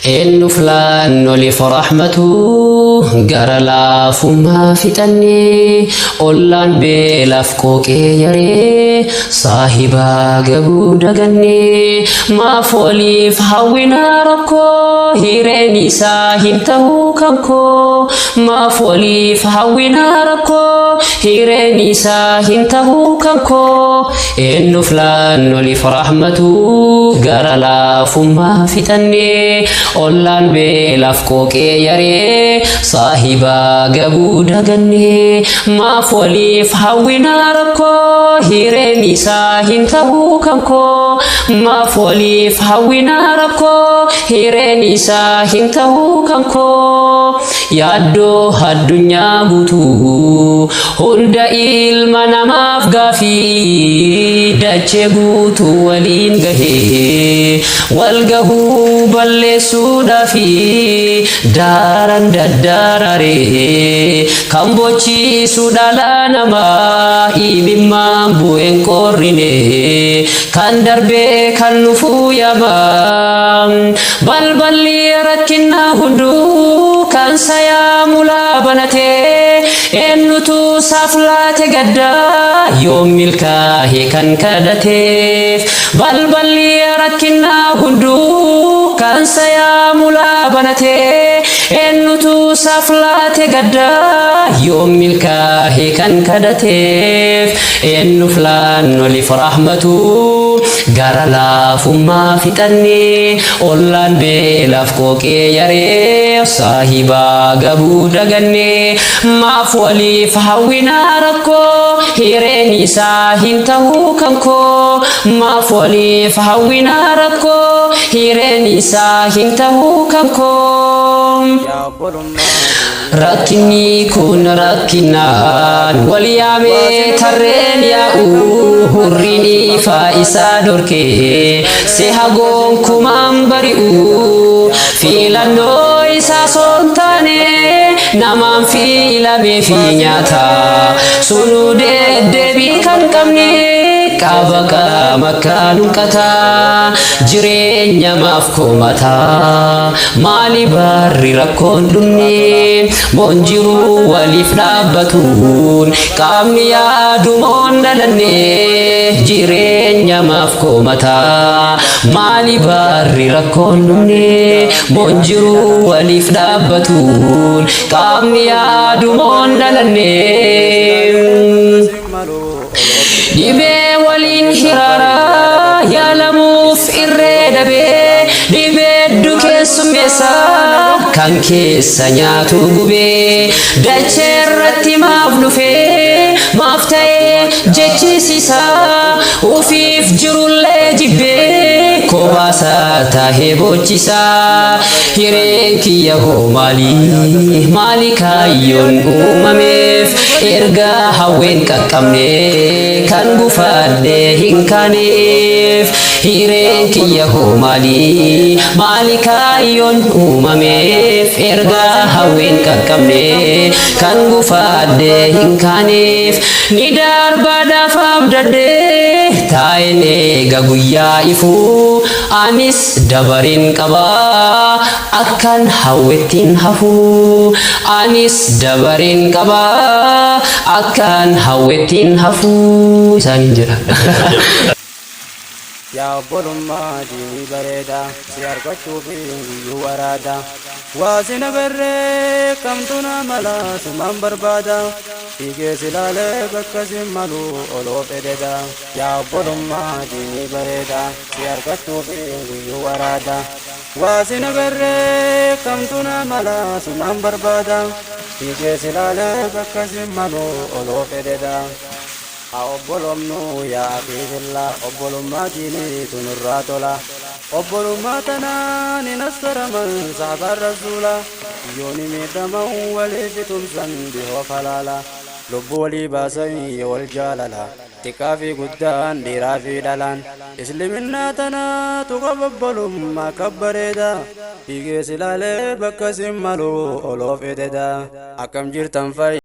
Eenyuuf laannoliif rahmatu gara laafummaa fixannee ollaan beelaaf qooqee yaree saahibaa gabuu dagannee maaf waliif hawwinaa rakkoo hireen isaa hin ta'uu kan koo maaf waliif hawwinaa rakkoo hireen isaa hin ta'uu kan koo eenyuuf laannoliif rahmatu gara laafummaa fixannee ollaan beelaaf qooqee yaree saahibaa gabuu dagannee maaf waliif hawwinaa rakkoo hireen isaa hin ta'uu kan koo maaf waliif hawwinaa rakkoo hireen isaa hin ta'uu kan koo yaaddoo addunyaa guutuu hunda ilma namaaf gaafii dachee guutuu waliin gahee wal gahuu balleessuudhaafi daaran daddaararee kan bochiisu dhala namaa imimmaan bu'een qorrine kan darbee kan nufuu yamaa balballi rakkinaa hunduu kan sayaa mulaa banatee eenyutu saaf laate gaddaa yoom milkaa'e kan kadhateef balballi rakkinaa hunduu kan sayaa mulaa banatee eenyutu saaf laate gaddaa yoom milkaa'e kan kadhateef eenyuuf laannoliif rahmatu gara laafummaa fixannee ollaan beelaaf qooqee yaree saahibaa gabuu dagannee maaf waliif hawwinaa rakkoo hireen isaa hin ta'uu kan koo maaf waliif hawwinaa rakkoo hireen isaa hin ta'uu kan koo. Yaa obbolummaa Rakkinni kun rakkinaan wal yaamee tarreen yaa'u hurriin ifaa isaa dhorkee si hagoonkumaan bari'u filannoo isaa soon taane namaan filamee fi nyaata sunuu deddeebii kan qabne qaba qaama akka nunqata jireenya maaf komata maali barri rakkoon dhumne moonjiruu waliif dhaabbatuun qaamni yaadumoon dhalanne jireenya maaf komata maali barri rakkoon dhumne moonjiruu waliif dhaabbatuun qaamni yaadumoon dhalanne. Dhibee waliin hiraaraa yaalamuuf irree dhabee dhibee keessummeessaa kan keessa nyaatu gubee dachee irratti maaf dhufee maaf ta'ee jechisiisaa ufiif jirullee jibbee kobaasaa taahee bochisaa hireen kiyya hoo maali maali kaayyoon uumameef erga hawween qaqqabne kan gufadhe hin kaaneef hireen kiyya hoo maali maali kaayyoon uumameef erga hawween qaqqabne kan gufadhe hin kaaneef ni darbaadhaaf abdadhe taa'een eega guyyaa ifuu anis dabareen qabaa akkan hawwettiin hafuu anis dabareen qabaa akkan hawwettiin hafuu isaaniin jedha. Yaa obbolummaa diinii bareeda si argachuuf guyyuu araada. Waa si nagarree kamtu na mala sumaan barbaada. Fiigee si laalee bakka si malu oloof ededa. Yaa obbolummaa diinii bareeda si argachuuf guyyuu araada. Waa si nagarree kamtu na mala sumaan barbaada. Fiigee si laalee bakka si malu oloof ededa. Haa obbolomnu yaa akii fillaa obbolummaa diiniitu nurraa tola. Obbolummaa tanaan hin astaraman sahabaan rasuula. Yooni miidhaman waliif tumsan dhihoo falaala. Lubbuu walii baasan yoo wal jaalala. Xiqqaa fi guddaan dhiiraa fi dhalaan. Isliminnaa tanaatu qaba obbolummaa kabbareeda. Fiigee silaalee bakka sin malu oloof ededa. Akkam jirtan fayyaa.